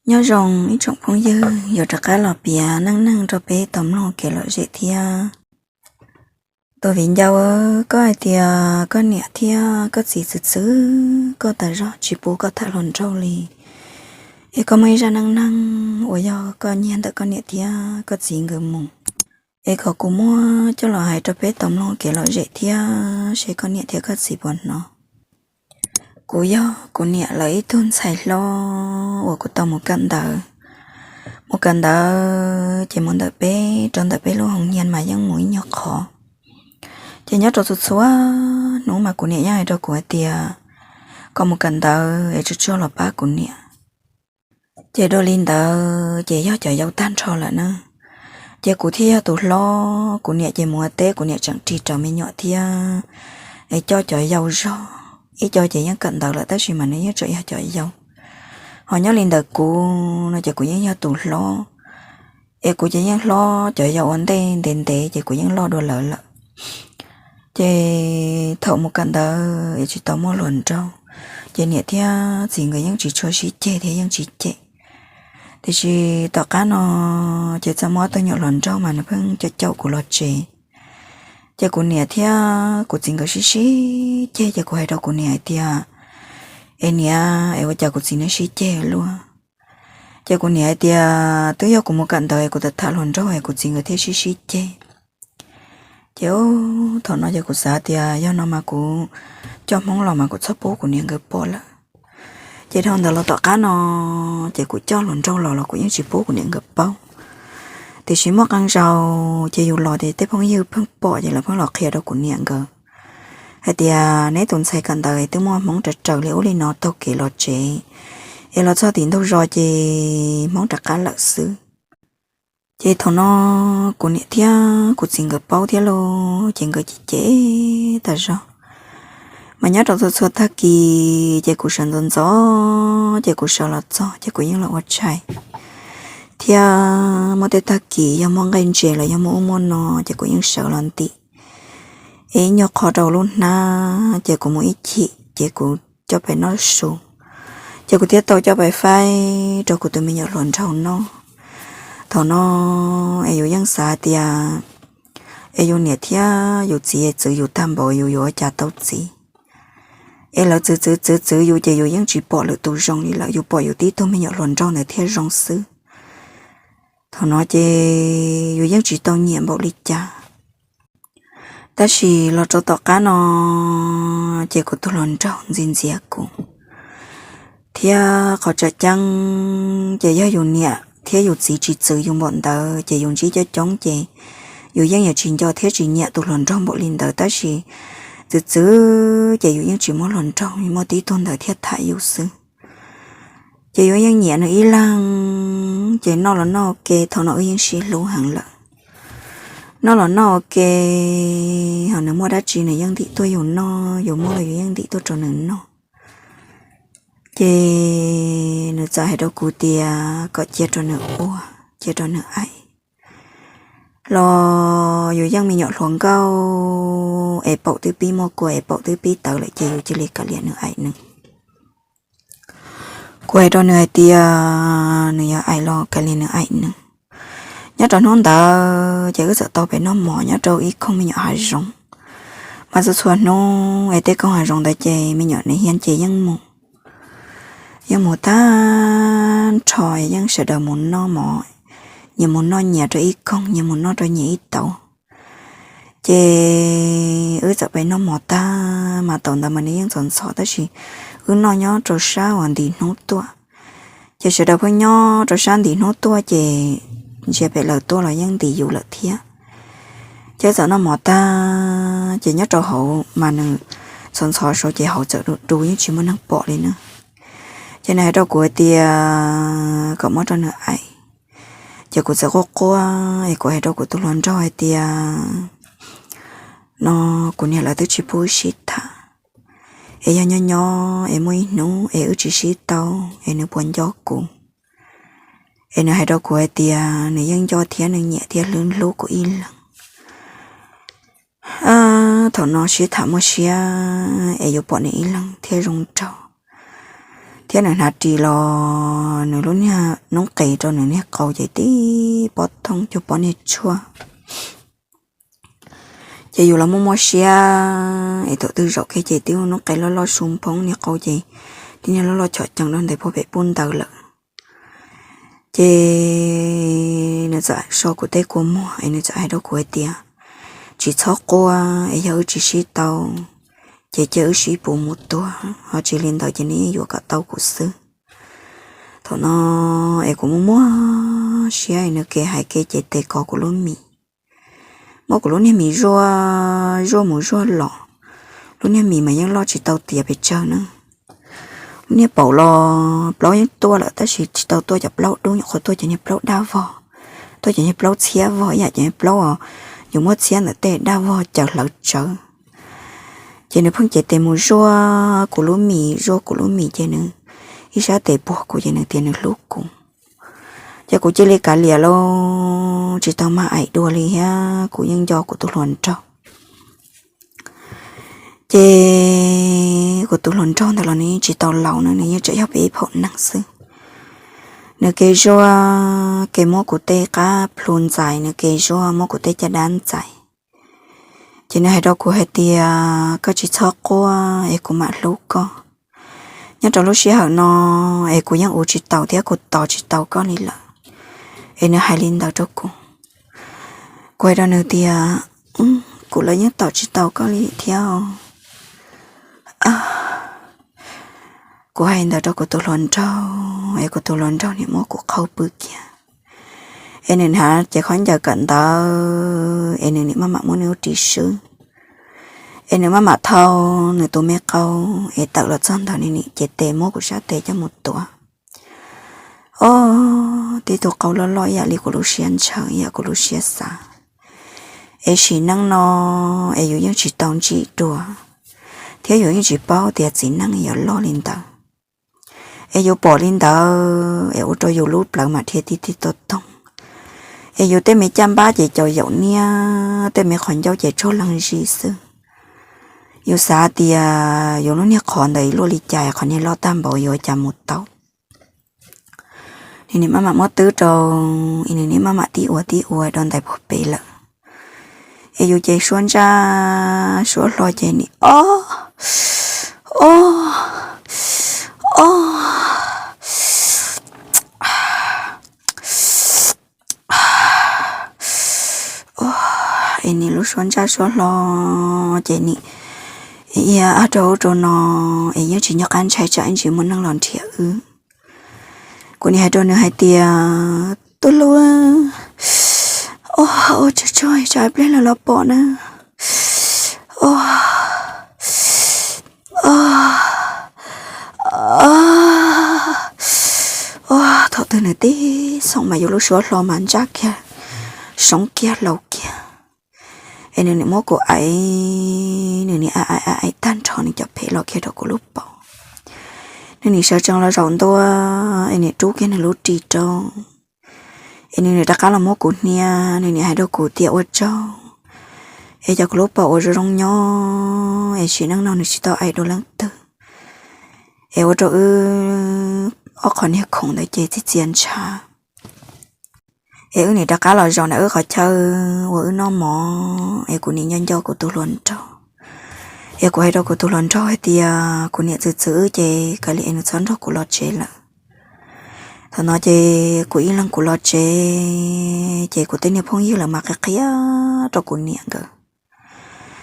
Nyob zoo ib tsoom phooj ywg, yuav rov qab los piav neej neeg rau peb tau mloog kev lom zem thiab. Tus viv ncaus, koj hais tias koj niam thiab koj txiv txwv txwv koj tas zog tsis pub koj tham hluas nraug li, es koj muaj ib zaj neej neeg uas yog koj nyiag ntawm koj niam thiab koj txiv nkawd mus, es kom kuv muab coj los hais rau peb tau mloog kev lom zem thiab seb koj niam thiab koj txiv puas hnov. Kuv yog kuv niam lawv ib tug ntxhais hlob uas kuv tau mus kawm ntawv. Mus kawm ntawv ces mus ntawm peb rau ntawm peb lub hoo nyiaj mas yeej mus ib nyuag qhov. Ces nyob rau txhua txhua hnub mas kuv niam yeej hais rau kuv hais tias kom mus kawm ntawv es tsuag tsuag los pab kuv niam. Ces dua li ntawd ces yog cov yau tag nrho lawm na. Ces kuv thiaj yog tus hlob, kuv niam ces mus ua teb, kuv niam tseem ris rau me nyuam thiab es coj cov yau zog. Ib co ces yeej kawm ntawv lawm tab sis mas nws yeej tseem yog cov yau. Ho nyob li ntawd kuv no ces kuv yeej yog tus hlob, es kuv ces yeej hlob cov yau ua ntej ntev ntev ces kuv yeej loj dua lawv lawm. Ces thaum mus kawm ntawv es tsis tau muaj hluas nraug, ces niam thiab txiv nkawd yeej tsis tshua sib ceg thiab yeej tsis cem. Tiam sis tom qab no ces txawm muaj ob tug nyuam hluas nraug mas nws pheej caum caum kuv los tsev. Ces kuv niam thiab kuv txiv nkawd sib sib ceg ces kuv hais rau kuv niam hais tias, es niam, es ua cas kuv txiv nws sib ceg luaj? Ces kuv niam hais tias twb yog kuv mus kawm ntawv es kuv tham hluas nraug es kuv txiv nkawd thiaj sib sib ceg. Ces thaum no ces kuv xav tias yog no mas kuv coj hmoob los mas kuv txhob pub kuv niam nkawd pom lawm. Ces dhau ntawd los tom qab no ces kuv coj hluas nraug los los kuv yeej tsis pub kuv niam nkawd paub. Tiam sis muaj qee zaus ces yus los ces tej phooj ywg pheej pom ces lawv pheej los qhia rau kuv niam nkawd hais tias neb tus ntxhais kawm ntawv twb muaj hmoob raws raws li ub li no taug kev los tsev, es los txog tim ntug zos ces hmoob rov qab lawm xwb. Ces thaum no kuv niam thiab kuv txiv nkawd paub thiab lauj, ces nkawd cem cem tas zog. Mas nyob rau txhua txhua tag kis ces kuv sawv ntxov ntxov ces kuv sawv los txog ces kuv yeej los ua tshais thiab muaj tej tag kis yog muaj nqaij ntses los yog muaj ub muaj no ces kuv yeej sawv los ntim. Es ib nyuag qho rau lub hnab ces kuv mus ib chim ces kuv coj pais noj su, ces kuv thiaj tau coj pais faib rau kuv tus me nyuam hluas nraug noj. Thaum no es yus yeej xav tias es yus niam thiab yus txiv txwv yus tag npaum yus yuav ua cas tau txiv. Es lawv txwv txwv txwv txwv yus ces yus yeej tsis pom lwm tus zoo li lawm, yus pom yus tib tug me nyuam hluas nraug ntawd thiaj zoo xwb. Thaum no ces yus yeej tsis tau nyiam npaum li cas. Tab sis los rau tom qab no ces kuv tus hluas nraug ntxias ntxias kuv, thiab qhov tseem ceeb ces yog yus niam thiab yus txiv tsis txwv yus npaum ntawd ces yus ntsib coob coob ces yus yeej yuav tsis nco thiab tsis nyiam tus hluas nraug npaum li ntawd, tab sis txwv txwv ces yus yeej tsis muaj hluas nraug, muaj tib tug ntawd thiaj tham yus xwb. Ces yus yeej nyiam nws ib leeg, ces noj los noj ua ke, thaum no wb yeej sib hlub heev lawm. Noj los noj ua ke, ho nws muaj dab tsi nws yeej ntim tuaj yus noj, yus muaj los yus yeej ntim tuaj rau nws noj. Ces nws txawm hais rau kuv tias kom cia rau nws ua, cia rau nws aim. Los yus yeej me nyuam hluas nkauj es paum twb pib muaj kua es paum twb pib tawv lawm ces yus cia li kav liam nws aim nws. Kuv hais rau nws hais tias nws yuav aim los kav liam nws aim nws. Nyob rau hnub ntawd ces wb txawm tau pem noj mov nyob rau ib koog me nyuam hav zoov. Mas txhua txhua hnub es tej koog hav zoov ntawd ces me nyuam nws hias ces yeej mus, yeej mus tag nrho, yeej sawv daws mus noj mov, nyias mus noj nyias rau ib koog, nyias mus noj rau nyias ib tauv. Ces wb txawm pem noj mov tag mas thaum ntawd mas nws yeej ntxhov ntxhov tab sis wb noj nyob rau sab uas ntim hnub tuaj. Ces sawv daws pheej nyob rau sab ntim hnub tuaj ces ntsia pem lawv tuaj los yeej ntim yus lawm thiab. Ces txawm noj mov tag ces nyob rau hauv mas nws ntxhov ntxhov saud ces hauv txawm du du yeej tsis muaj neeg pom li na. Ces nws hais rau kuv hais tias kom muab rau nws aim. Ces kuv txawm quaj quaj es kuv hais rau kuv tus hluas nraug hais tias no kuv niam lawv twb tsis pub wb sib tham, es yog nyob nyob es muaj ib hnub es wb tsis sib tau es nws puas nco kuv. Es nws hais rau kuv hais tias nws yeej nco thiab nws nyiam thiab hlub hlub kuv ib leeg. Thaum no sib tham muaj siab es yuav pom nws ib leeg thiaj zoo nraug. thiab nws hnav ris los nws lub niag noob qes rau nws niag qau ces tib pob thoob cuag pob niag tshuaj. Ces yus los muaj muaj siab es thaum twg zaum kiag ces tib noob qes loj loj su phoob niag qau ces tib niag loj loj chom cees rau ntais puag pem pub ntawd lawm. Ces nws txawm so kuv tej kua muag es nws txawm hais rau kuv hais tias, tsis txhob quaj es yog wb tsis sib tau ces cia wb sib puv mus tuag, ho tsis li ntawd ces nws yeej yuav kom tau kuv xwb. Thaum no es kuv muaj muaj siab es nws ke hais ke ces tes kov kuv lub mis, muab kuv lub niag mis zuaj zuaj mus zuaj los, lub niag mis mas yeej loj tsis tau tiav pes tsawg na. Lub niag paum los plaub yeej tuaj lawm tab sis tsis tau tuaj cov plaub dub, nyuam qhuav tuaj cov niag plaub daj vog, tuaj cov niag plaub txhiab vog ib yam cov niag plaub uas yus muab txhiab ntawm tej daj vog caws hlawv tsawv. Ces nws pheej cev tes mus zuaj kuv lub mis zuaj kuv lub mis ces nws ib sab tes puag kuv ces nws tias nws hlub kuv. Ces kuv cia li kav liam lauj, tsis tau mag aim dua li thiab kuv yeej nco kuv tus hluas nraug. Ces kuv tus hluas nraug ntawd los nws yeej tsis tau laus na, nws yeej tseem yog peb ib phaum neeg xwb. Nws ke zuaj ke muab kuv tej qab plhu ntxais, nws ke zuaj muab kuv tej caj dab ntxais. Ces nws hais rau kuv hais tias koj tsis txhob quaj es kuv mam hlub koj. Nyob rau lub sij hawm no es kuv yeej ua tsis taus thiab kuv tos tsis tau koj li lawm. Es nws hais li ntawd rau kuv. Kuv hais rau nws tias kuv los yeej tos tsis tau koj li thiab. Kuv hais ntawd rau kuv tus hluas nraug es kuv tus hluas nraug nim muab kuv qhau pw kiag. Es nws hnav cev khaub ncaws kawm ntawv es nws nim maj mam muab nws lub ris swb. Es nws maj mam thau nws tus me qau es tawm los txog ntawm nws nim cev tes muab kuv sab tes coj mus tuav. Ob, tib tug qau loj loj ib yam li kuv lub siab ntshaw ib yam kuv lub siab xav. Es sim neej no es yus yeej tsis tau ntsim dua thiab yus yeej tsis paub tias txiv neej yuav loj li ntawd. Es yus pom li ntawd es ua rau yus lub plawv mam dhia tib tib toj toog. Es yus tej me caj npab ces caum yaum niab, tej me qhov ncauj ces tsaug leeg zis xwb. Yus xav tias yus lub niag qhov ntawd luaj li cas, qhov niag loj tag npaum yuav cas mus tau. Nws nim maj mam muab twb rau, es nws nim maj mam tib ua tib ua rau ntais puag pem lawm. Es yus ces suab ntsaj suab hlo ces nim ob, ob, ob, es nim lub suab ntsaj suab hlo ces nim ia rau ub rau no, es yeej tsis nco qab ntshai tsam ib ntsis muaj neeg los nrhiav wb. Kuv nim hais rau nws hais tias, tub hlub, ua tsaug tsuag tsam ib pliag lawv los pom na. Ua, ua, thaum twg nws tib xoom mas yus lub suab hlo mas ntsaj kiag, soob kiag laus kiag. Es nws nim muab kuv aim, nws nim aim aim aim tag nrho nws cov phem los kiag rau kuv lub paum. Nws nim sawv tsees los zaum ntua, es nim rub kiag nws lub ris rau. Es nws nim rov qab los muab kuv hnia, nws nim hais rau kuv tias ua tsaug, es cov kuv lub paum ua zoo zoo nyob, es sim neej no nws tsis tau aim dua leej twg. Es ua rau wb ob qhov niag khoom ntawd ces txi txias ntshav. Es wb nim rov qab los zaum ntawm wb qhov chaw ua wb noj mov, es kuv nim nco nco kuv tus hluas nraug. Es kuv hais rau kuv tus hluas nraug hais tias kuv niam txwv txwv wb ces kav liam es nws txhob nrog kuv los tsev lawm. Thaum no ces kuv ib leeg kuv los tsev, ces kuv tej niag phooj ywg lawv mas qhia qhia rau kuv niam nkawd.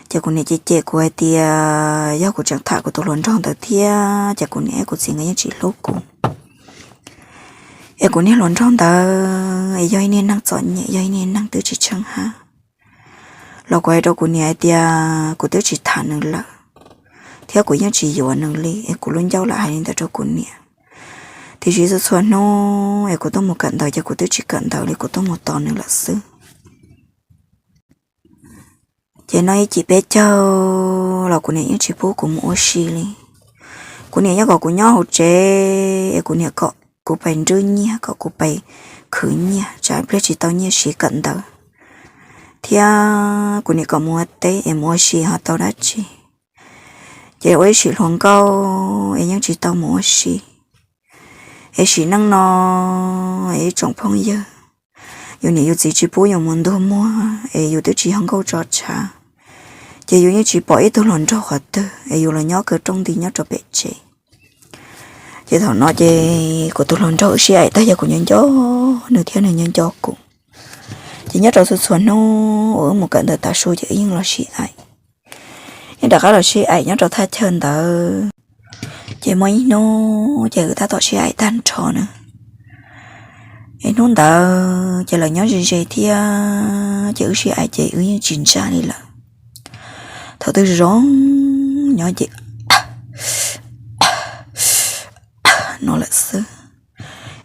Ces kuv niam cem cem kuv hais tias yog kuv tseem tham kuv tus hluas nraug ntawd thiab ces kuv niam kuv txiv nkawd yeej tsis hlub kuv. Es kuv niag hluas nraug ntawd es yog ib niag neeg txom nyem, yog ib niag neeg twb tsis tsheej hab. Los kuv hais rau kuv niam hais tias kuv twb tsis tham nws lawm, thiab kuv yeej tsis yuav nws li, es kuv lub ncauj lam hais li ntawd rau kuv niam. Tiam sis txhua txhua hnub es kuv tuaj mus kawm ntawv ces kuv twb tsis kawm ntawv li, kuv tuaj mus tos nws lawm xwb. Ces noj ib cim peb caug los kuv niam yeej tsis pub kuv mus ua si li. Kuv niam yeej kom kuv nyob hauv tsev, es kuv niam kom kuv pais nrwb nyiaj, kom kuv pais khwv nyiaj, tsam ib pliag tsis tau nyiaj siv kawm ntawv, thiab kuv niam kom mus ua teb es mus ua si ho tau dab tsi. Ces ua ib sim hluas nkauj es yeej tsis tau mus ua si. Es sim neej no, es ib tsoom phooj ywg, yus niam yus txiv tsis pub yus mus ntuag muag es yus twb tsis yog nkauj tso tshav, ces yus yeej tsis pom ib tug hluas nraug qhov twg es yus los nyob kaw rooj nti nyob rau pem tsev. Ces thaum no ces kuv tus hluas nraug wb sib aim tag, yog kuv nyob nco nws thiab nws nyob nco kuv. Ces nyob rau txhua txhua hnub uas wb mus kawm ntawv tav su ces wb yeej los sib aim, yeej rov qab los sib aim nyob rau thaj chaw ntawd. Ces muaj ib hnub ces wb tab tom sib aim tag nrho na. Ib hnub ntawd ces lawv nyob ze ze thiab ces wb sib aim ces wb yeej tsis ntsaj li lawm. Thaum twg zoo nyob ces no lawm xwb.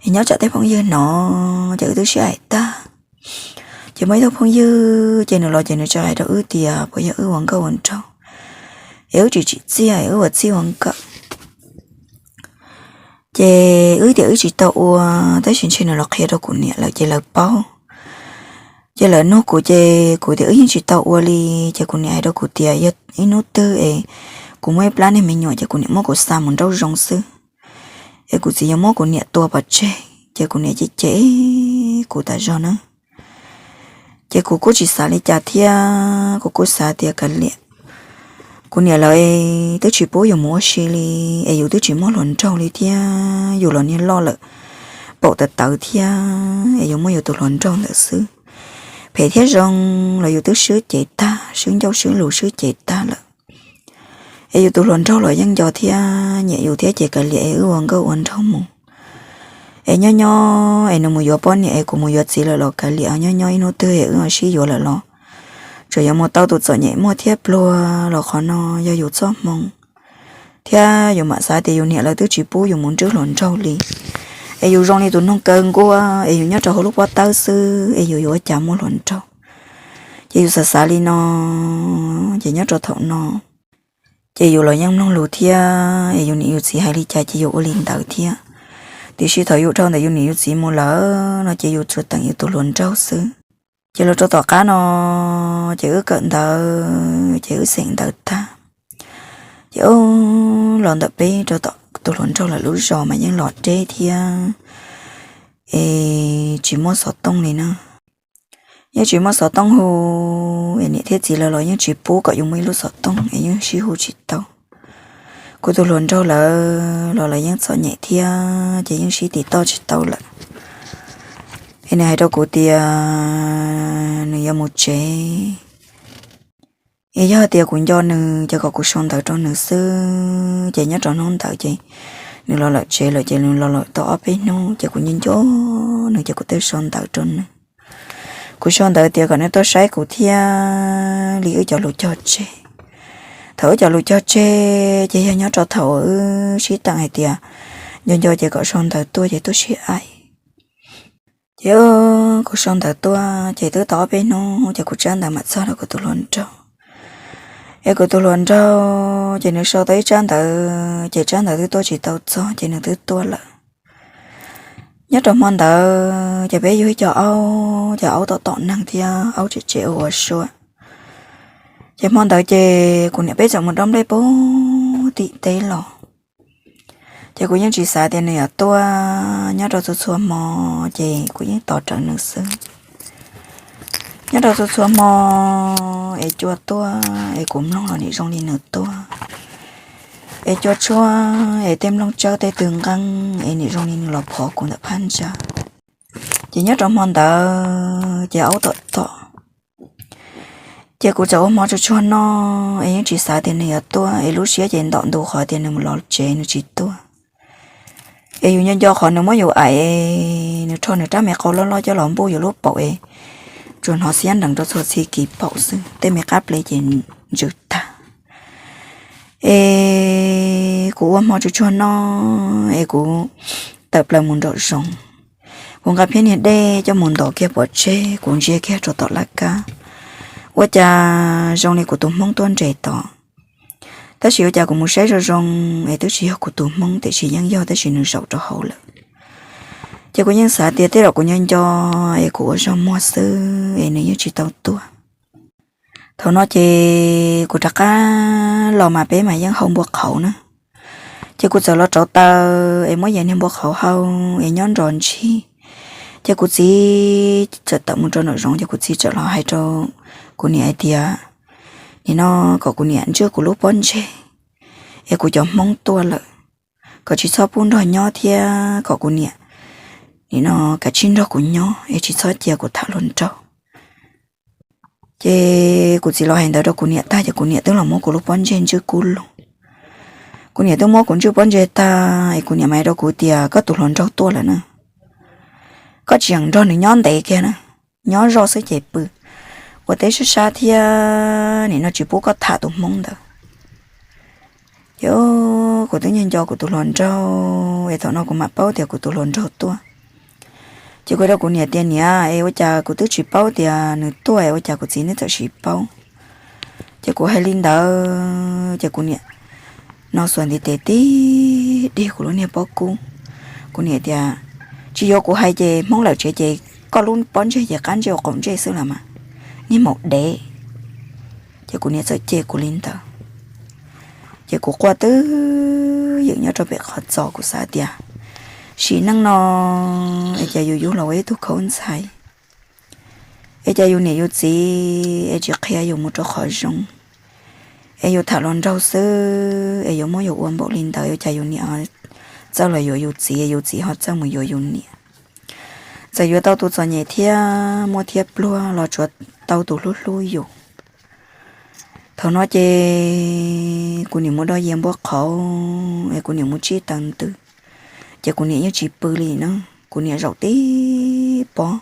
Es nyob tsam tej phooj ywg hnov ces wb twb sib aim tag. Ces muaj ib tug phooj ywg ces nws los ces nws tsa hais rau wb tias puas yog wb ua nkauj ua nraug, es wb tsis tsim txiaj es wb ua txij ua nkawm. Ces wb tias wb tsis tau ua, tab sis ntshe nws los qhia rau kuv niam lawm ces lawv paub. Ces lawv nug kuv ces kuv tias wb yeej tsis tau ua li. Ces kuv niam hais rau kuv tias yog ib hnub twg es kuv muaj ib plab niag me nyuam ces kuv niam muab kuv xa mus nraum zoov xwb, es kuv txiv yuav muab kuv niam tua pov tseg. Ces kuv niam cem cem kuv tas zog na. Ces kuv kuj tsis xav li cas thiab, kuv kuj xav tias kav liam, kuv niam lawv twb tsis pub yus mus ua si li, es yus twb tsis muaj hluas nraug li thiab, yus los niag loj lawm, paum tawv tawv thiab, es yus muaj yus tus hluas nraug ntawd xwb. Phem thiab zoo los yus twb swb cev tag, swb ncauj swb lus swb cev tag lawm. Es yus tus hluas nraug los yeej nco thiab nyiam yus thiab ces kav liam es wb ua nkauj ua nraug mus. Es nyob nyob es nws mus yuav poj niam es kuv mus yuav txiv lawm los kav liam, nyob nyob ib hnub twg es wb sib yuav lawm los tsuas yuav mus tau tus txom nyem muaj thiab pluag los qhov no yog yus txoj hmoo. Thiab yus mam xav tias yus niam lawv twb tsis pub yus mus nrwb hluas nraug li, es yus zoo li tus noog kaw nkuaj es yus nyob rau hauv lub pob tawb xwb es yus yuav ua cas muaj hluas nraug. Ces yus xav xav li no, ces nyob rau thaum no ces yus los yeej mloog lus thiab, es yus niam yus txiv hais li cas ces yus ua li ntawd thiab. Tiam sis thaum yus dhau ntawm yus niam yus txiv mus lawm no ces yus tsuas teem yus tus hluas nraug xwb. Ces los rau tom qab no ces wb kawm ntawv ces wb xeem ntawv tag, ces wb los ntawm peb rau tom tus hluas nraug lawv lub zos mas yeej los deb thiab, es tsis muaj xov tooj li na. Yeej tsis muaj xov tooj hu, es niam thiab txiv lawv los yeej tsis pub kom yus muaj ib lub xov tooj es yeej sib hu tsis tau. Kuv tus hluas nraug lawv los lawv yeej txom nyem thiab ces yeej sib tiv toj tsis tau lawm. Es nws hais rau kuv tias nws yuav mus tsev, es yog tias kuv nco nws ces kom kuv sau ntawv rau nws xwb. Ces nyob rau hnub ntawd ces nws los lawm tsev lawm ces nws los lawm tau ob peb hnub ces kuv nco nco nws ces kuv thiaj sau ntawv rau nws. Kuv sau ntawv tias kom nws tuaj saib kuv thiab li wb cov lus cog tseg. Thaum wb cov lus cog tseg ces yog nyob rau thaum wb sib teem hais tias nco nco ces kom sau ntawv tuaj ces tuaj sib aim. Ces kuv sau ntawv tuaj ces twb tau ob peb hnub ces kuv tsab ntawv mam txog rau kuv tus hluas nraug. Es kuv tus hluas nraug ces nws sau tau ib tsab ntawv ces tsab ntawv twb tuaj tsis tau txog ces nws twb tuaj lawm. Nyob rau hmo ntawd ces peb yug ib co aub, ces aub tom tom neeg thiab aub tsev tsev ua ua sua. Ces hmo ntawd ces kuv niam peb txawm mus dob nplej puag tim teb los. Ces kuv yeej tsis xav tias nws yuav tuaj, nyob rau txhua txhua hmo ces kuv yeej tos rawv nws xwb. Nyob rau txhua txhua hmo es cua tuaj es kuv mloog los nim zoo li nws tuaj. Es cua tshuab es tej nplooj tsawb tej tw nqeeb es nim zoo li nws los phov kuv ntawm phab ntsa. Ces nyob rau hmo ntawd ces aub tom tom, ces kuv txawm ua hmo tsuag tsuag noj es yeej tsis xav tias nws yuav tuaj, es lub siab ces ntom ntu qhov tias nws mus los tsev nws tsis tuaj. Es yus nco nco qhov nws muab yus aim, nws rho nws rab me qau loj loj coj los npuj yus lub paum es tsuas hnov xiab nrees rau txhua txhia kis paum xwb, tej me qab ple ces ntsws tag. Es kuv ua hmo tsuag tsuag noj es kuv tawm plaws mus nraum zoov. Kuv nqa phiab niag dej coj mus ntos kiag pov tseg, kuv ntsia kiag rau tom laj kab, ua cas zoo li kuv tus hmoob tuaj nres tod. Tab sis ua cas kuv mus saib zoo zoo es twb tsis yog kuv tus hmoob, tiam sis yeej yog tab sis nws zaum rau hauv lawm. Ces kuv yeej xav tias tej zaum kuv nyob nco es kuv ua zog muag xwb es nws yeej tsis tau tuaj. Thaum no ces kuv rov qab los mas peb mas yeej hau npua qhauv na. Ces kuv txawm los rauv taws es muab yias niag npua qhauv hau es nyob nrog ntsig. Ces kuv txiv txawm tawm mus rau nraum zoov, ces kuv txiv txawm los hais rau kuv niam hais tias, nim no kom kuv niam ntswj kuv lub pob ntseg es kuv cov hmoob tuaj lawm, kom tsis txhob pub nrog nyob thiab kom kuv niam nim no kav tsij nrog kuv nyob es tsis txhob cia kuv tham hluas nraug. Ces kuv txiv los hais ntawd rau kuv niam tag, ces kuv niam twb los muab kuv lub pob ntseg ntswj kub lug. Kuv niam twb muab kuv ntswj pob ntseg tag es kuv niam mas hais rau kuv tias, koj tus hluas nraug tuaj lawm na, koj tsis yeem nrog nws nyob ntev kiag na, nyob zoj xwb ces pw, ua teb sab sab thiab nim no tsis pub koj tham tus hmoob ntawd. Ces kuv twb nco nco kuv tus hluas nraug es thaum no kuv mam paub tias kuv tus hluas nraug tuaj. Ces kuv hais rau kuv niam tias, niam es ua cas kuv twb tsis paub tias nws tuaj es ua cas kuv txiv neb txawm sim paub? Ces kuv hais li ntawd ces kuv niam no xuas ntiv tes tib dig kuv lub niag pob kub. Kuv niam tias, tsis yuav kuv hais ces hmoob lawm tsev ces koj lub pob ntseg ces qab ntsej ua qaum ntsej xwb los mas, niag maum dev. Ces kuv niam txawm cem kuv li ntawd. Ces kuv quaj twb ywm nyob rau pem qhov txos, kuv xav tias, sim neej no es cas yus yug los ua ib tug khaub ntxhais, es cas yus niam yus txiv es tsis qhia yus mus rau qhov zoo, es yus tham hluas nraug xwb es yuav muab yus ua npaum li ntawd, ua cas yus niam txawj los yuav yus txiv, yus txiv ho txawj mus yuav yus niam. Txawm yuav tau tus txom nyem thiab muaj thiab pluag los tsuav tau tus hlub hlub yus. Thaum no ces kuv niam mus do yias npua qhauv es kuv niam mus tsib taws ntws, ces kuv niam yeej tsis pw li na. Kuv niam zaum tib pob,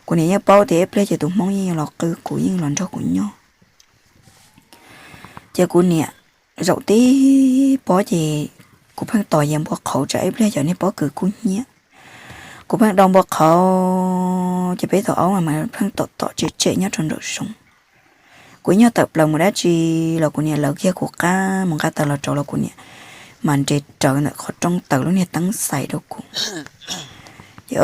kuv niam yeej paub tias ib pliag ces tus hmoob yeej los qw kuv, yeej los nrog kuv nyob. Ces kuv niam zaum tib pob ces kuv pheej tos yias npua qhauv tsam ib pliag cov niag pob kws kub hnyiab. Kuv pheej do npua qhauv ces peb tug aub mas pheej tom tom tsem tsem nyob rau nraum zoov. Kuv ib nyuag tawm plaws mus dab tsi los kuv niam lawv kiag kuv qab mus nqa taws los rauv los kuv niam mas nres rawv ntawm qhov rooj taws lub niag teeb xais rau kuv. Ces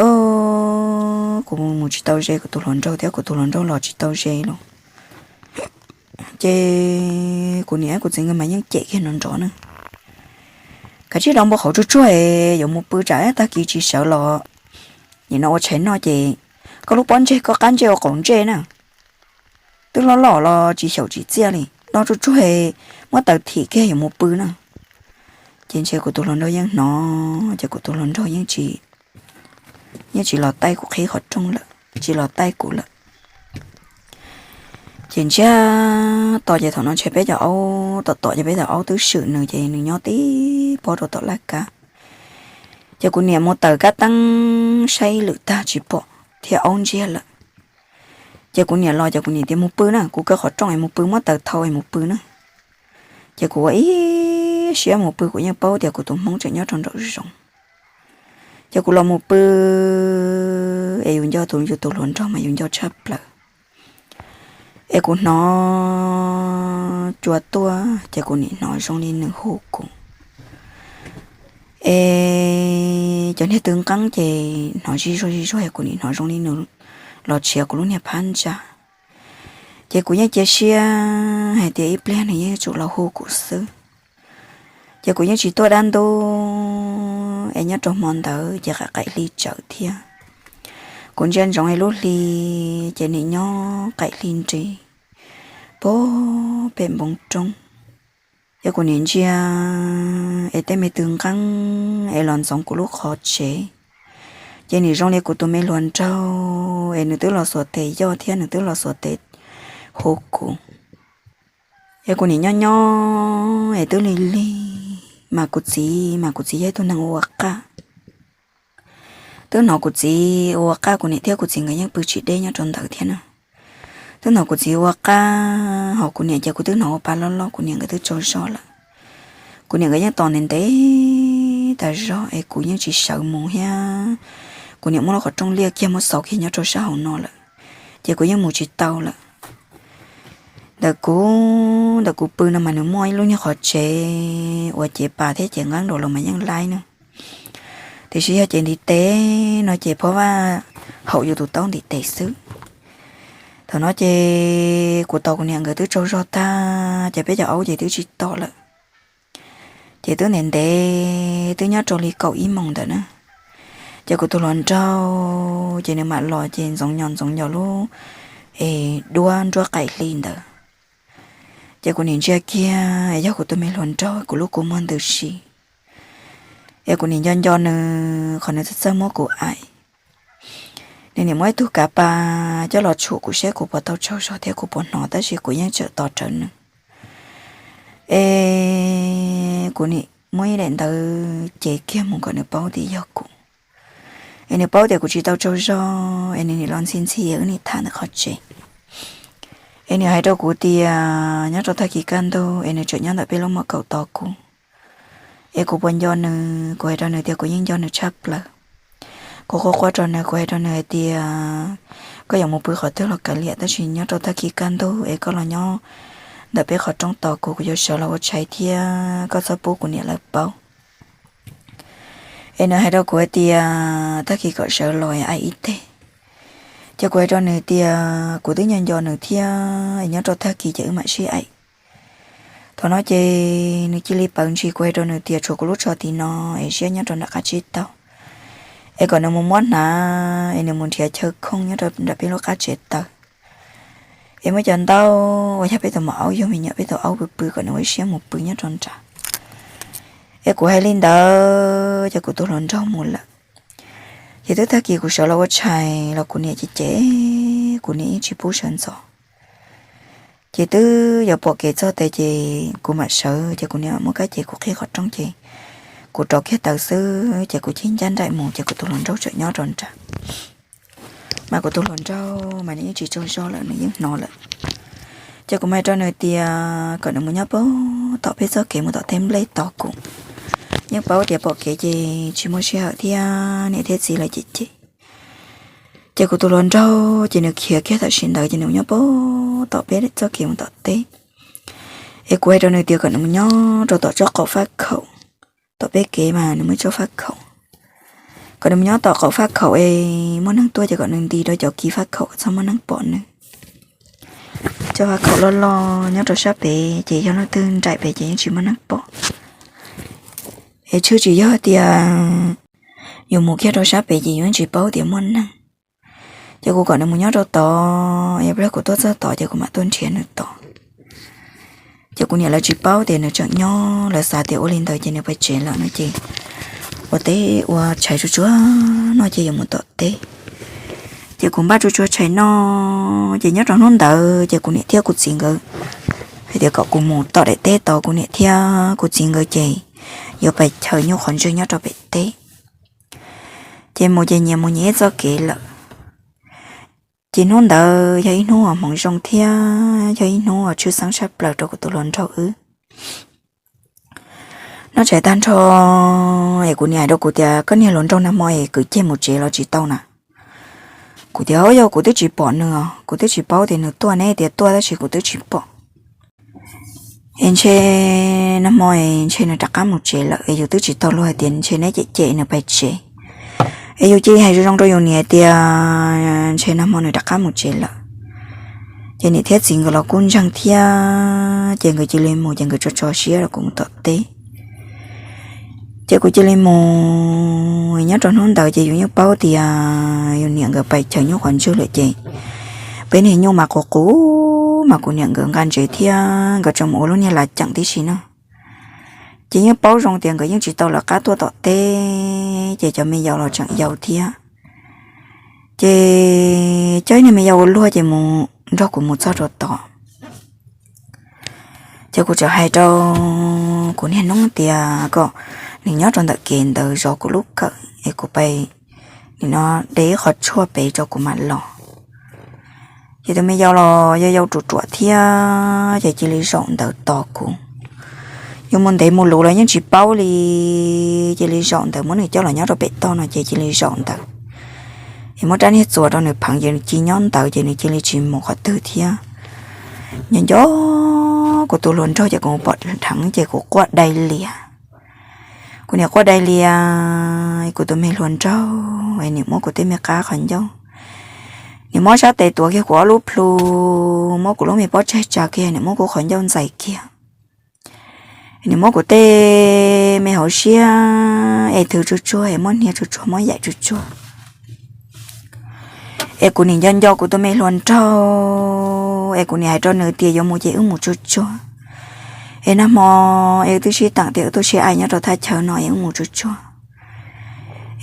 kuv mus tsis tau ze, kuv tus hluas nraug thiab kuv tus hluas nraug los tsis tau ze los. Ces kuv niam kuv txiv nkawd mas yeej cem kiag nrov nrov na, kav tsij do npua qhauv tsuag tsuag es yuav mus pw tsam tag kis tsis sawv los nim no ua tshais noj ces koj lub pob ntseg koj qab ntsej ua qaum ntsej na. Twb loj loj los tsis xyaum tsis txiaj li, do tsuag tsuag es muab taws thim kiag yuav mus pw na. Ces ntshe kuv tus hluas nraug yeej hnov ces kuv tus hluas nraug yeej tsis, yeej tsis los taij kuv qhib qhov rooj lawm, tsis los taij kuv lawm. Ces ntsiag to ces thaum no ntshe peb cov aub tom tom ces peb cov aub twb swm nws ces nws nyob tib pob rau tom laj kab. Ces kuv niam mus taws kab teeb saib ib lwm tag tsis pom thiab aub ntsiag lawm. Ces kuv niam los ces kuv niam tias mus pw na, kuv kaw qhov rooj es mus pw, muab taws thau es mus pw na. Ces kuv ua ib siab mus pw, kuv yeej paub tias kuv tus hmoob tseem nyob rau nraum zoov. Ces kuv los mus pw es yus nco tus, yus tus hluas nraug mas yus nco tshaj plaws. Es kuv hnov cua tuaj ces kuv nim hnov zoo li nws hu kuv. Es cov niag tw nqeeb ces hnov zig zuag zig zuag es kuv nim hnov zoo li nws los tshiav kuv lub niag phab ntsa. Ces kuv yeej cia siab hais tias ib pliag nws yeej yuav tsum los hu kuv xwb. Ces kuv yeej tsis tuaj dab ntub es nyob rau hmo ntawd ces qaim qaim hli tsawv thiab. Kuv ntsia ntsoov es lub hli ces nim nyob qaim hli nrig pag pem npoo roob. Ces kuv nim ntsia es tej me tw nqeeb es los ntxoov kuv lub qhov tsev. Ces nim zoo li kuv tus me hluas nraug es nws twb los xuas tes yoj thiab nws twb los xuas tes hu kuv. Ces kuv nim nyob nyob es twb lig lig, mas kuv txiv mas kuv txiv yog ib tug neeg ua qaj. Twb hnov kuv txiv ua qaj, kuv niam thiab kuv txiv nkawd yeej pw tsis deb nyob rau ntawd thiab na. Twb hnov kuv txiv ua qaj ho kuv niam ces kuv twb hnov ua pa loj loj, kuv niam nkawd twb tsaug zog lawm. Kuv niam nkawd yeej tos ntev ntev tas zog es kuv yeej tsis sawv mus thiab. Kuv niam muab lub qhov rooj liaj kiag muab xauv kiag nyob rau sab hauv no lawm, ces kuv yeej mus tsis tau lawm. Ntawm kuv, ntawm kuv pw no mas nws muaj ib lub niag qhov tsev uas cev pas thiab cev nqeeb rau los mas yeej laib na. Tiam sis yog cev ntiv tes no ces phob vaj haum yus tus taub ntiv tes xwb. Thaum no ces kuv tos kuv niam nkawd twb tsaug zog tag ces peb cov aub ces twb tsis tom lawm. Ces twb ntev ntev twb nyob rau li kaum ib moos ntawm na, ces kuv tus hluas nraug ces nws mam los ces ntxoov nyos ntxoov nyos lub es duab nruab qaim hli ntawd. Ces kuv nim ntsia kiag yog kuv tus me hluas nraug kuv lub kua muag ntws si, es kuv nim nco nco nws qhov nws txawj txawj muab kuv aim. Nws nim muab ib tug kav pas coj los tshum kuv saib kuv puas tau tsaug zog thiab kuv puas hnov tab sis kuv yeej tseem tos rawv nws. Es kuv nim muab ib daim ntawv cev kiag mus kom nws paub tias yog kuv. Es nws paub tias kuv tsis tau tsaug zog es nws nim los ntxhi ntxhi wb nim tham ntawm qhov tsev. Es nws hais rau kuv tias nyob rau tag kis kaj ntug es nws tseem nyob ntawm peb lub mos kaum tos kuv. Es kuv puas nco nws, kuv hais rau nws tias kuv yeej nco nws tshaj plaws. Kuv quaj quaj rau nws, kuv hais rau nws hais tias koj yuav mus pw qhov twg los kav liam tab sis nyob rau tag kis kaj ntug es koj los nyob ntawm peb qhov rooj tos kuv, kuv yuav sawv los ua tshais thiab koj txhob pub kuv niam lawv paub. Es nws hais rau kuv hais tias tag kis kom sawv los aim ib teg. Ces kuv hais rau nws tias kuv twb nco nco nws thiab, nyob rau tag kis ces wb mam sib aim. Thaum no ces nws cia li pawv ntsis, kuv hais rau nws tias tshuav kuv lub tsho tim no es siab nyob rau nram qab tsib taug, es kom nws mus muab hnav es nws mus nrhiav chaw khooj nyob rau nram peb lub qab tsev taws, es muab cov ntaub uas yog peb tus maum aub yug me nyuam peb tus aub pw pw kom nws ua siab mus pw nyob rau nram. Es kuv hais li ntawd ces kuv tus hluas nraug mus lawm. Ces twb tag kis kuv sawv los ua tshais los kuv niam cem cem, kuv niam yeej tsis pub sawv ntxov. Ces twb yuav pom kev txog tes ces kuv mam sawv ces kuv niam muab kab ces kuv qhib qhov rooj ces kuv rauv kiag taws xwb ces kuv chim ncaj nraim mus ces kuv tus hluas nraug tseem nyob rau nram. Mas kuv tus hluas nraug mas nws yeej tsis tsaug zog lawm, nws yeej hnov lawm. Ces kuv mam rau nws tias kom nws mus nyob puag tom peb txoj kev mus tom tej nplej tos kuv. Yeej paub tias pom kev ces tsis muaj sij hawm thiab niam thiab txiv lawv cem cem. Ces kuv tus hluas nraug ces nws khiav kiag tam sim ntawd ces nws mus nyob puag tom peb txoj kev mus tom teb. Es kuv hais rau nws tias kom nws mus nyob rau tom tsob qaum faj khaum, tom peb kev mas nws muaj tsob faj khaum. Kom nws mus nyob tom qaum faj khaum es muaj neeg tuaj ces kom nws nti rau cov kiv faj khaum kom txhob muaj neeg pom nws. Tsob faj khaum loj loj nyob rau sab pem ces yog leej twg nraim pem ces yeej tsis muaj neeg pom. Es tshwj tsis yog tias yus mus kiag rau sab pem ces yus yeej tsis paub tias muaj neeg. Ces kuv kom nws mus nyob rau tod, yog pliag kuv tuaj txog tod ces kuv mam tuaj nrhiav nws tod. Ces kuv niam lawv tsis paub tias nws tseem nyob, lawv xav tias ua li ntawd ces nws pais tsev lawm no ces ua teb ua tshais tsuag tsuag no ces yuav mus tom teb. Ces kuv npaj tsuag tsuag tshais no, ces nyob rau hnub ntawd ces kuv niam thiab kuv txiv nkawd hais tias kom kuv mus tom daim teb tod, kuv niam thiab kuv txiv nkawd ces yuav pais chaws nyuj qhov ntswg nyob rau pem teb. Ces mus ces nyias mus nyias ib txoj kev lawm. Ces hnub ntawd yog ib hnub uas hmoov zoo thiab yog ib hnub uas tshwj xeeb tshaj plaws rau kuv tus hluas nraug wb. Noj tshais tag nrho es kuv niam hais rau kuv tias koj niag hluas nraug nag hmo es kwv ceg mus tsev los tsis tau na. Kuv tias yog kuv twb tsis pom nws os, kuv twb tsis paub tias nws tuaj ne, tias tuaj tab sis kuv twb tsis pom. Es ntshe nag hmo es ntshe nws rov qab mus tsev lawm es yus twb tsis tau luag hais tias ntshe neb cem cem nws pais tsev. Es yus cia li hais zoo zoo rau yus niam tias ntshe nag hmo nws rov qab mus tsev lawm. Ces niam thiab txiv nkawd los kuj ntseeg thiab ces nkawd cia li mus ces nkawd tso tso siab rau kuv mus tom teb. Ces kuv cia li mus, nyob rau hnub ntawd ces yus yeej paub tias yus niam nkawd pais chaws nyuj qhov ntswg lawm ces peb niag nyuj mas qus qus mas kuv niam nkawd nqa ntsev thiab nkawd tso mus ua lub niag lav ceem tib si no. Ces yeej paub zoo tias nkawd yeej tsis tau lawv qab tuaj tom teb ces cov me yau los tseem yau thiab. Ces coj ib niag me yau ua luag ces mus nrog kuv mus txog rau tod. Ces kuv txawm hais rau kuv niag noob tias kom nws nyob rau ntawm kev ntawd zov kuv lub kawm es kuv pais nim no de ib qho tshuaj pem rau kuv mam los. Ces tus me yau los yau yau ruam ruam thiab ces cia li zaum ntawd tos kuv. Yuav mus ntev mus luv los yeej tsis paub li, cia li zaum ntawd muab nws coj los nyob rau pem toj no ces cia li zaum ntawd. Es muab rab niag txuas rau nws pheev ces nws cia li nyob ntawd ces nws cia li tsis mus qhov twg thiab. Nyob nco kuv tus hluas nraug ces kuv pom dheev ces kuv quaj dai lias. Kuv niam quaj dai lias, kuv tus me hluas nraug nim muab kuv tej me qab qhov ncauj, nim muab sab tes tuav kiag kuv ob lub plhu, muab kuv lub me pob tsaig tsa kiag, nim muab kuv qhov ncauj ntxais kiag. Nws muab kuv tej me hauv siab es thwv tsuag tsuag es muab hnia tsuag tsuag muab yaim tsuag tsuag. Es kuv nim nco nco kuv tus me hluas nraug es kuv nim hais rau nws tias yuav mus ces wb mus tsuag tsuag. Es nag hmo es wb twb sib teem tias wb tuaj sib aim nyob rau thaj chaw no es wb mus tsuag tsuag.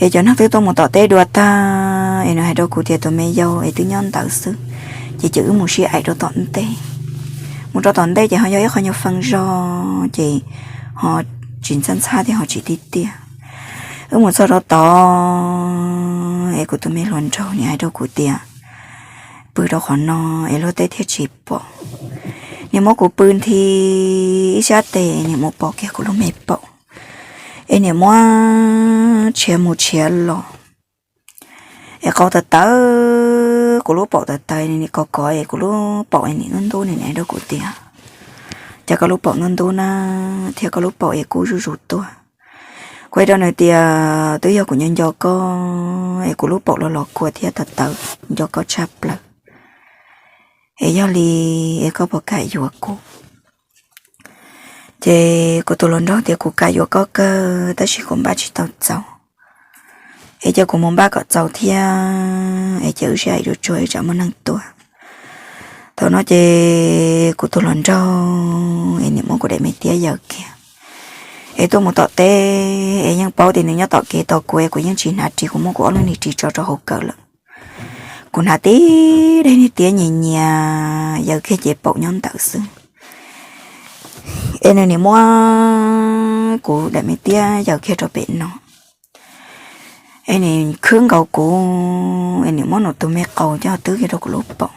Es cov neeg twb tuaj mus tom teb dua tag es nws hais rau kuv tias tus me yau es twb nyob ntawd xwb, ces cia wb mus sib aim rau tom ntej. Mus rau tom ntej ces ho yog ib qho nyuag fee zog, ces ho tsis ntxhab ntxhab thiab ho tsis tiaj tiaj. Wb mus txog rau tod es kuv tus me hluas nraug nim hais rau kuv tias pw rau qhov no es luag tej thiaj tsis pom. Nim muab kuv pw nthi ib sab tes, nim mus pom kiag kuv lub me paum, es nim muab tshiav mus tshiav los. Es qau tawv tawv, kuv lub paum tawv tawv, nim kov kov es kuv lub paum es nim ntub ntub, nim hais rau kuv tias cas koj lub paum ntub ntub na, thiab koj lub paum es kub zuj zus tuaj. Kuv hais rau nws tias twb yog kuv nco nco koj es kuv lub paum los los kua thiab tawv tawv, nco koj tshaj plaws, es yog li es koj puas kam yuav kuv? Ces kuv tus hluas nraug tias kuv kam yuav koj kawg tab sis kuv npaj tsis tau txaus, es cia kuv mus npaj kom txaus thiab es cia wb sib aim tsuag tsuag es tsam muaj neeg tua. Thaum no ces kuv tus hluas nraug es nim muab kuv daim me tiab yaws kiag, es tuaj mus tom teb, es yeej paub tias nws nyob tom kev tos kuv es kuv yeej tsis hnav ris, kuv muab kuv ob lub niag ris tso rau hauv kawm lawm. Kuv hnav tib daim niag tiab nyias nyias yaws kiag ces paum nyob ntawd xwb. Es nws nim muab kuv daim me tiab yaws kiag rau pem no, es nim khwb nkaus kuv, es nim muab nws tus me qau coj twb kiag rau kuv lub paum.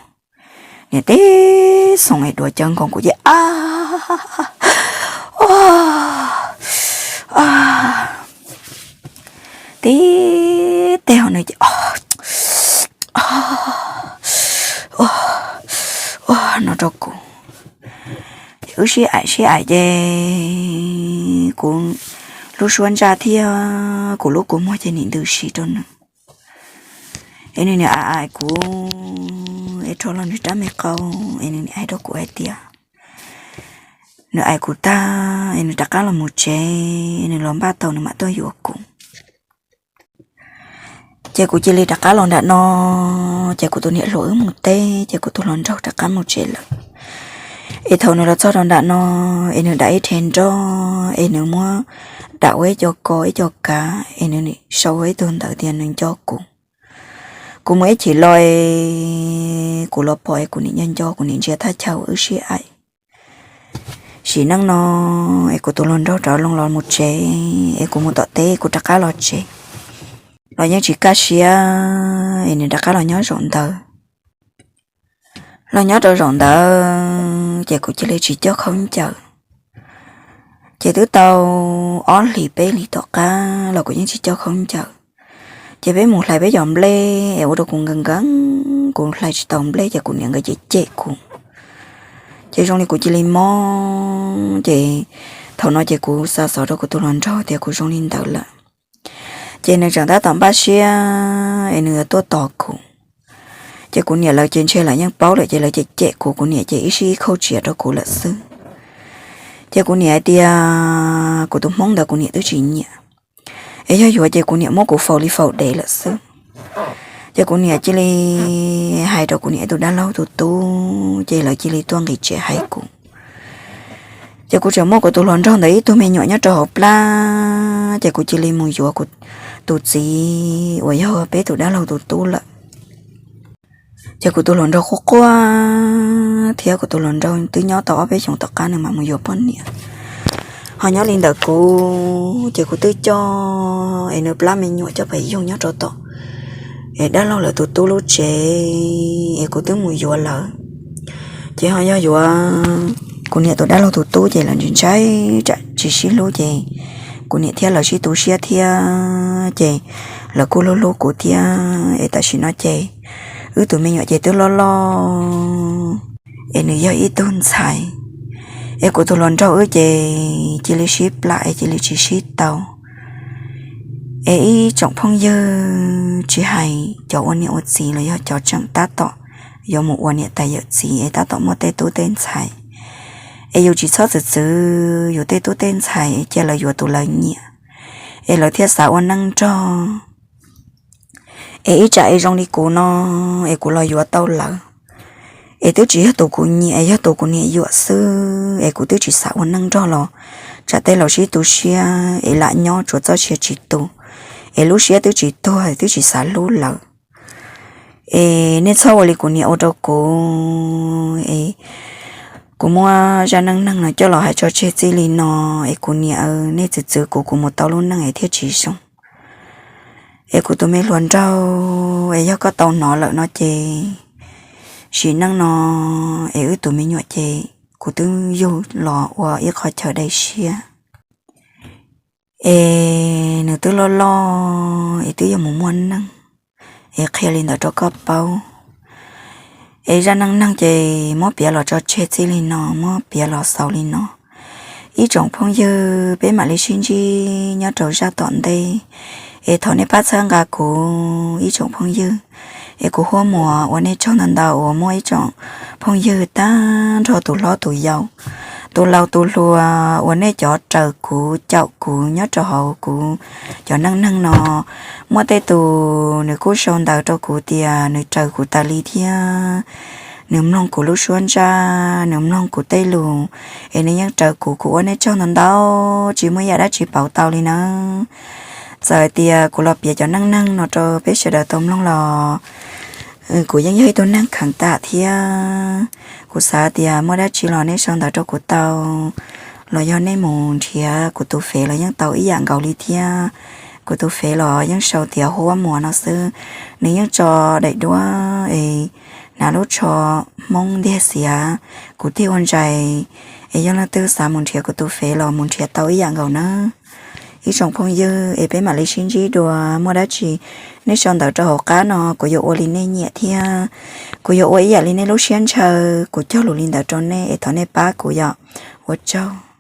Nim tib xoom es duav caws nkoos kuv ces a, tib teg ho nws ces no rau kuv. Ces wb sib aim sib aim ces kuv lub suab ntsaj thiab kuv lub kua muag ces nim ntws si rau nws. Es nws nim aim aim kuv es rho los nws rab me qau, es nws nim hais rau kuv hais tias nws aim kuv tag es nws rov qab los mus tsev, nws los npaj tau nws mam tuaj yuav kuv. Ces kuv cia li rov qab los nram no, ces kuv tus niam hluas wb mus teb, ces kuv tus hluas nraug rov qab mus tsev lawm. Es thaum nws los txog rau nram no, es nws dam ib rhe nroj, es nws muab dam ua ib co ko ib co kav, es nws sau ua ib tug ntawv tias nws nco kuv. Kuv mus ib chim los es kuv los pom es kuv nim nco nco, kuv nim ntsia thaj chaw wb sib aim. Sim neej no es kuv tus hluas nraug rov loo los mus tsev, es kuv mus tom teb kuv rov qab los tsev los yeej tsis kaj siab, es nws rov qab los nyob zaum ntawd. Los nyob rau zaum ntawd ces kuv cia li tsis coj khaub ncaws. Ces twb tau ob hlis peb hlis tom qab los kuv yeej tsis coj khaub ncaws. Ces peb mus hlais peb cov nplej es ua rau kuv nkees nkees, kuv hlais tsis tau nplej ces kuv niam nkawd cem cem kuv. Ces zoo li kuv cia li mob, ces thaum no ces kuv xa xov rau kuv tus hluas nraug tias kuv zoo li ntawd lawm. Ces nws tseem tab tom npaj siab es nws yuav tuaj tos kuv. Ces kuv niam lawv ces ntshe lawv yeej paub lawm ces lawv cem cem kuv, kuv niam ces ib sij ib khauj tsiav rau kuv lawm xwb. Ces kuv niam hais tias kuv tus hmoob ntawd kuv niam twb tsis nyiam, es yog yuav ces kuv niam muab kuv faus li faus dev lawm xwb. Ces kuv niam cia li hais rau kuv niam tus dab laug tus tub, ces lawv cia li tuaj nqis tsev hais kuv. Ces kuv tseem muab kuv tus hluas nraug ntawd ib tug me nyuam nyob rau hauv plab, ces kuv cia li mus yuav kuv tus txiv uas yog peb tus dab laug tus tub lawm. Ces kuv tus hluas nraug quaj quaj thiab kuv tus hluas nraug twb nyob tau ob peb xyoos tom qab nws mam mus yuav poj niam. Ho nyob li ntawm kuv ces kuv twb coj es nws plab me nyuam coj pem yoog nyob rau tom es dab laug lawv tus tub lub tsev, es kuv twb mus yuav lawm. Ces ho yog yuav kuv niam tus dab laug tus tub ces lawv ntshai ntshai tsam tsis sib hlub, ces kuv niam thiab lawv sib tu siab thiab, ces lawv kuj hlub hlub kuv thiab. Es tam sim no ces wb tus me nyuam ces twb loj loj, es nws yog ib tug ntxhais. Es kuv tus hluas nraug wb ces cia li sib plam es cia li tsis sib tau. Es ib tsoom phooj ywg tsis hais cov ua niam ua txiv los yog cov tseem tab tom yuav mus ua niam tais yawm txiv es tab tom muaj tej tub tej ntxhais, Es yus tsis txhob txwv txwv yus tej tub tej ntxhais, cia lawv yuav tus lawv nyiam, es lawv thiaj xav ua neej nrog. Es ib tsam es zoo li kuv no, es kuv los yuav tau lawv, es twb tsis yog tus kuv nyiam, es yog tus kuv niam yuam xwb, es kuv twb tsis xav ua neej nrog los tsam tej laus sib tu siab es lam nyob tsuav txoj sia tsis tu, es lub siab twb tsis tuag, twb tsis xav hlub lawv. Es nej txhob ua li kuv niam ua rau kuv, es kuv muab zaj neej neeg no coj los hais tso tseg txij li no, es kuv niam, nej txwv txwv kuv, kuv mus tau lub neej es thiaj tsis zoo. Es kuv tus me hluas nraug, es yog koj tau hnov lawm no ces, sim neej no es wb tus me nyuam ces kuv twb yug los ua ib qho chaw dai siab. Es nws twb loj loj es twb yuav mus muaj neej, es qhia li ntawd rau koj paub. Es zaj neej neeg ces muab piav los tso tseg txij li no, muab piav los xaus li no. Ib tsoom phooj ywg, peb mam li sib ntsib nyob rau zaj tom ntej. Es thov nej pab txhawb nqa kuv ib tsoom phooj ywg. Es kuv huab muas ua nej tsaug ntau ntau uas muaj ib tsoom phooj ywg tag nrho tus hlob tus yau, tus laus tus hluas uas nej cov raws kuv caum kuv nyob rau hauv kuv cov neej neeg no. Muaj tej tus nws kuj sau ntawv rau kuv tias nws raws kuv tas li thiab nws mloog kuv lub suab ntsaj, nws mloog kuv tej lus, es nws yeej raws kuv. Kuv ua nej tsaug ntau ntau, tsis muaj yam dab tsi pauv tau li nawb. Txawm hais tias kuv los piav cov neej neeg no rau peb sawv daws tau mloog los kuv yeej yog ib tug neeg kheev tam thiab. Kuv xav tias muaj dab tsi los nej sau ntawv rau kuv tau, los yog nej mus nrhiav kuv tus fev los yeej tau ib yam nkaus li thiab. Kuv tus fev los yeej sau tias huab muas no xwb. Nws yeej tso daim duab es hnav lub tsho Hmoob ntiag xiav, kuv thiaj ua ntsais. Es yog leej twg xav mus nrhiav kuv tus fev los mus nrhiav tau ib yam nkaus nawb. Ib tsoom phooj ywg, es peb mam li sib ntsib dua. Muaj dab tsi nej sau ntawv rau hauv qab no, kuv yuav ua li nej nyiam thiab kuv yuav ua ib yam li nej lub siab ntshaw. Kuv cog lus li ntawd rau nej, es thov nej pab kuv yom. Ua tsaug.